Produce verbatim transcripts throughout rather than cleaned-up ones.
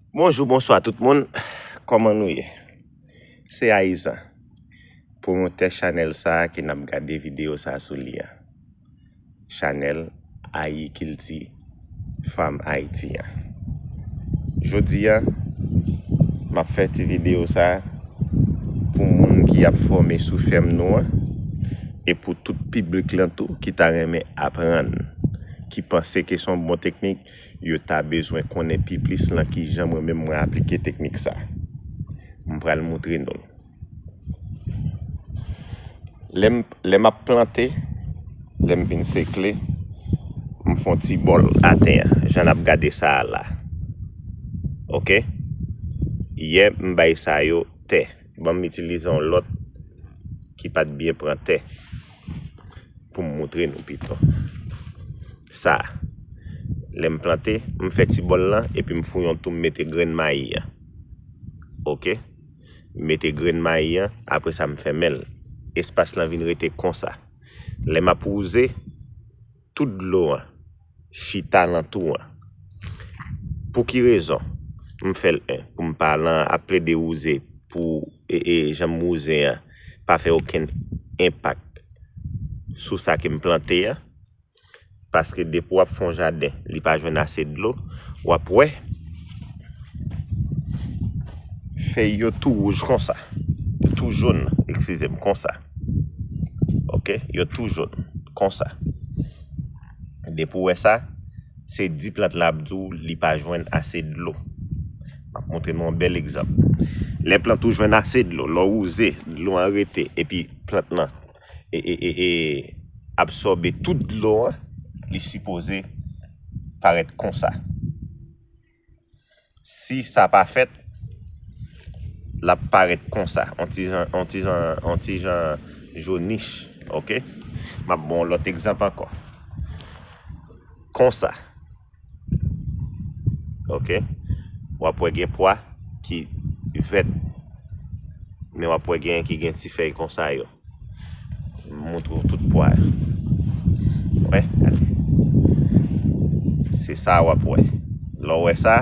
Bonjou, bonswa tout moun. Kòman nou ye? Se Ayizan, pwomotè chanèl sa a ke n ap gade videyo sa a sou li a. Chanèl Ayikilti Fam Ayiti an. Jodi a, m ap fè ti videyo sa a pou moun ki ap fòme sou fèm nou an e pou tout piblik lan tou ki ta renmen aprann, ki panse ke se yon bon teknik, yo ta bezwen konnen pi plis lan kijan mwen menm mwen aplike teknik sa. M pral moutre nou l. Lè m, lè m ap plante, lè m fin sekle, m fè yon ti bòl atè a, jan n ap gade sa a la. Oke? Yè, m bay sa yo tè. Ban m itilize yon lòt ki pa t byen pran tè pou m moutre nou pito. Sa, lè m plante, m fè ti bòl lan, epi m fouye yon tou, m mete grenn mayi an. Oke? M mete grenn mayi an, apre sa m fèmen l. Espas lan vin rete konsa. Lè m ap wouze, tout dlo an chita alantou an. Pou ki rezon? M fè l en, pou m pa lan ap plede wouze, pou, e, e, jan m wouze an, pa fè okenn enpak sou sa ke m plante an. Paske depi w ap fè yon jaden, li pa jwenn ase dlo, w ap wè fèy yo tou wouj konsa. Yo tou jòn, eskize m, konsa. Oke? Yo tou jòn, konsa. Depi w wè sa, se di plant la ap di w li pa jwenn ase dlo. M ap montre nou yon bèl egzanp. Lè plant ou jwenn ase dlo, lè w wouze, dlo an rete, epi plant lan e, e, e, e absòbe tout dlo an, li sipoze parèt konsa. Si sa pa fèt, l ap parèt konsa, on ti jan, on ti jan, on ti jan jonich, oke? M ap ba w lòt egzanp ankò. Konsa. Oke? W ap wè gen pwa ki vèt, men w ap wè gen ki gen ti fèy konsa yo. M montre w tout pwa yo. Wè, gade. Se sa w ap wè. Lè w wè sa,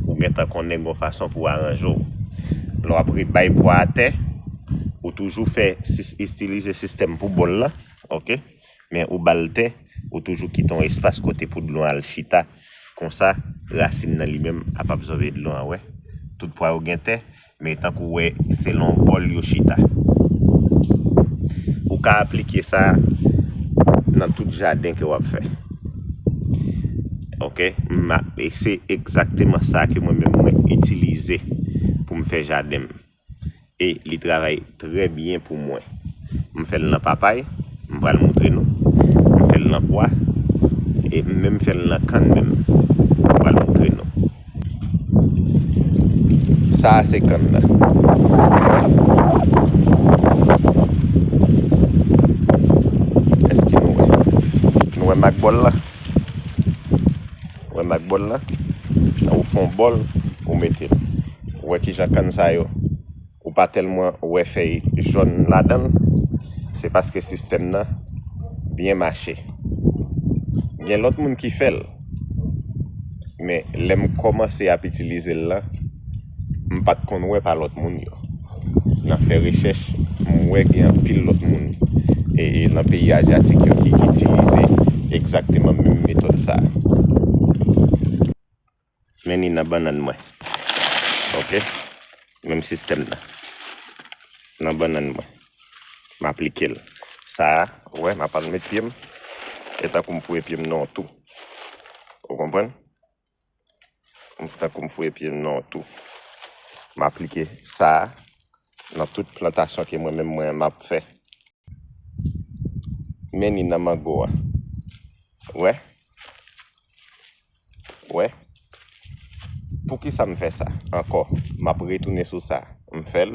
ou gentan konnen gen yon fason pou w aranje w. Lè w ap rebay pwa a tè, ou toujou fè sis-, itilize sistèm pou bòl lan, oke? Men ou ba l tè, ou toujou kite yon espas kote pou dlo an al chita. Konsa, rasin nan li menm ap absòbe dlo an, wè. Tout pwa yo gen tè, men tankou w wè, se lan yon bòl yo chita. Ou ka aplike sa nan tout jaden ke w ap fè. Oke? M a, e se egzakteman sa ke mwen menm mwen itilize pou m fè jaden m. E li travay trè byen pou mwen. M fè l nan papay, m pral montre nou. M fè l nan pwa, e m menm fè l nan kann menm. M pral montre nou. Sa a se kann nan. Èske nou wè? Nou wè m ak bòl la? Ou wè m ak bòl la? Ou fè yon bòl, ou mete l. Ou wè kijan kann sa yo, ou pa tèlman wè fèy jòn ladan l, se paske sistèm nan byen mache. Gen lòt moun ki fè l, men lè m kòmanse ap itilize l lan, m pa t konn wè pa lòt moun yo. Nan fè rechèch, m wè gen anpil lòt moun, e, e nan peyi azyatik yo ki itilize egzakteman menm metòd sa a. Men ni nan bannann mwen. Oke? Menm sistèm nan. Nan bannann mwen. M aplike l. Sa a, ou wè, m ap al met pye m. E tankou m fouye pye m nan yon tou. Ou konprann? M tankou m fouye pye m nan yon tou. M aplike sa a nan tout plantasyon ke mwen menm mwen m ap fè. Men ni nan mango a. Wè? Wè? Poukisa m fè sa? Ankò, m ap retounen sou sa. M fè l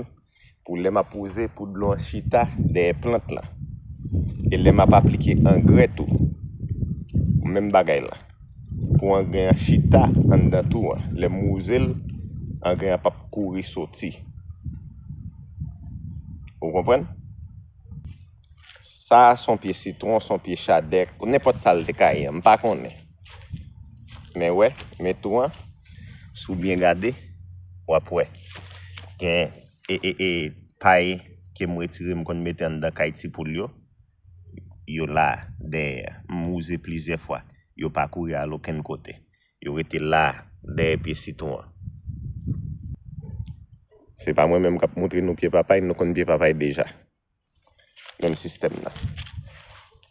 pou lè m ap wouze, pou dlo an chita dèyè plant lan. E lè m ap aplike angrè tou, menm bagay la. Pou angrè an chita anndan tou an. Lè m wouze l, angrè an p ap kouri soti. Ou konprann? Sa a se yon pye sitwon, se yon pye chadèk, nenpòt sa l te ka ye, m pa konnen. Men wè, men tou an, si w byen gade, w ap wè. Gen e, e, e, pay ke m retire, m konn mete anndan kay ti poul yo. Yo la, dèyè. M wouze plizyè fwa. Yo pa kouri al okenn kote. Yo rete la, dèyè pye sitwon an. Se pa mwen menm k ap montre nou pye papay, nou konn pye papay deja. Menm sistèm nan.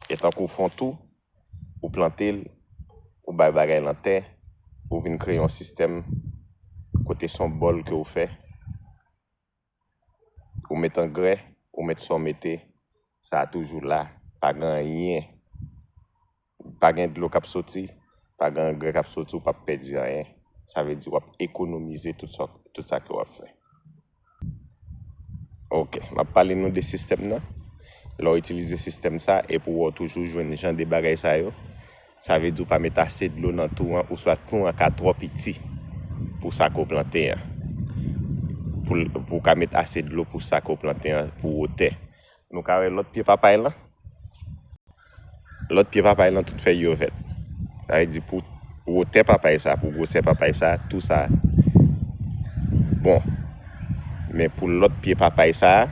E tankou w fè yon tou, ou plante l, ou bay bagay lan tè, ou vin kreye yon sistèm kote se yon bòl ke w fè. Ou met angrè, ou met sa w mete, sa a toujou la, pa gen anyen. Pa gen dlo k ap soti, pa gen angrè k ap soti, ou p ap pèdi anyen. Sa vle di w ap ekonomize tout sa, tout sa ke w ap fè. Ok, m ap pale nou de sistèm nan. Lè w itilize sistèm sa, epi w wè w toujou jwenn jan de bagay sa yo, sa vle di w pa met ase dlo nan tou an, oswa tou an ka twò piti pou sa ke w plante an. Pou, pou w ka met ase dlo pou sa ke w plante an, pou wotè. Nou ka wè lòt pye papay lan. Lòt pye papay lan, tout fèy yo vèt. Sa vle di pou wotè papay sa, pou gwosè papay sa, tou sa bon. Men pou lòt pye papay sa,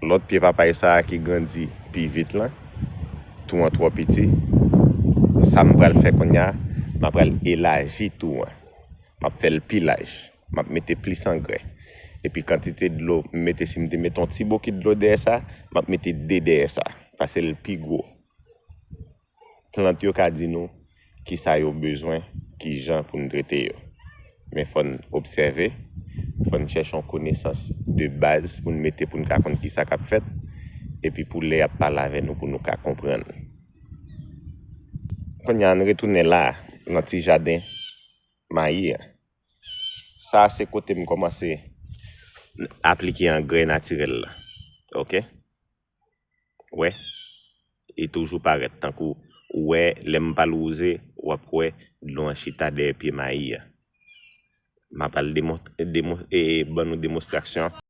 lòt pye papay sa ki grandi pi vit lan, tou an twò piti. Sa m pral fè kounye a, m pral elaji tou an. M ap fè l pi laj. M ap mete plis angrè. Epi kantite dlo m mete, si m te mete yon ti bokit dlo dèyè sa, m ap mete de dèyè sa. Pase l pi gwo. Plant yo ka di nou kisa yo bezwen, kijan pou n trete yo. Men fò n obsève, fò n chèche yon konesans de baz pou n mete, pou n ka konn kisa k ap fèt, epi pou lè y ap pale avè nou, pou nou ka konprann. Kounye a, ann retounen la, nan ti jaden mayi a. Sa a se kote m kòmanse aplike angrè natirèl la. Ok? Wè, li toujou parèt tankou, ou wè, lè m pral wouze, w ap wè dlo an chita dèyè pye mayi a. M ap al demon-, demon-, e, ban nou demonstrasyon.